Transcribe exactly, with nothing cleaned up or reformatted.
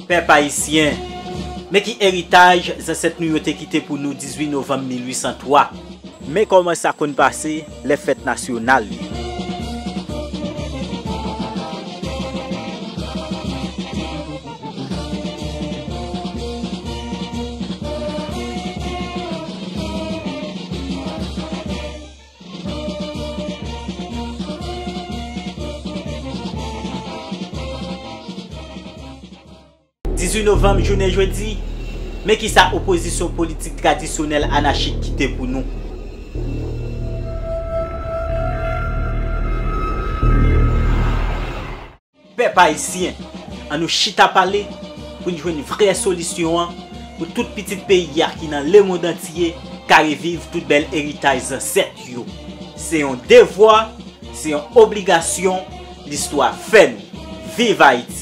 Pèp ayisyen, men ki eritaj zansèt nou yo te kite pou nou dizuit novanm mil uit san twa. Men kòman sa konn pase lè fèt nasyonal yo. Dizuit novanm, jounen jodi, men kisa opozisyon politik tradisyonèl anachik kite pou nou. Pèp ayisyen, ann nou chita pale pou n jwenn vrè solisyon an, pou tout pitit peyi a ki nan lemonn antye ka reviv tout bèl eritaj zansèt yo. Se yon devwa, se yon obligasyon, listwa fè nou. Viv Ayiti!